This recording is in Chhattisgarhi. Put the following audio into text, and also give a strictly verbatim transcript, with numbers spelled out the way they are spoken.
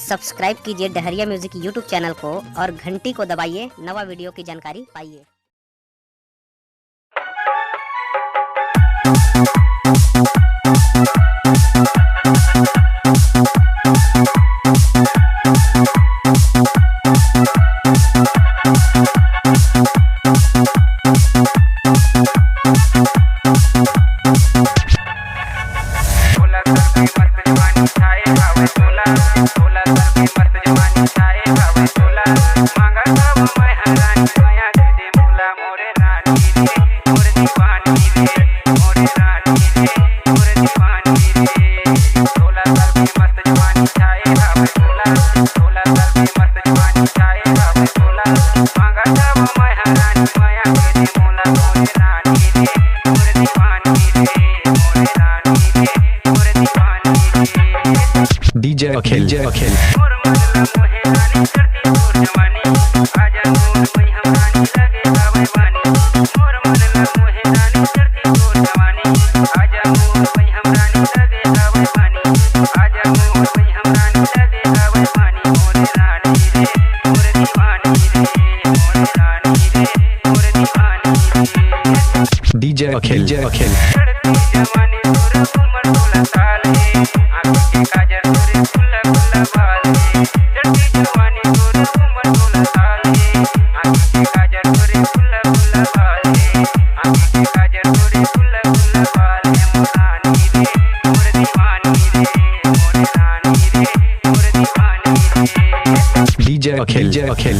सब्सक्राइब कीजिए डहरिया म्यूजिक YouTube चैनल को और घंटी को दबाइए, नवा वीडियो की जानकारी पाइए। DJ Akhil, DJ Akhil। DJ Akhil, DJ Akhil। DJ Akhil, DJ Akhil।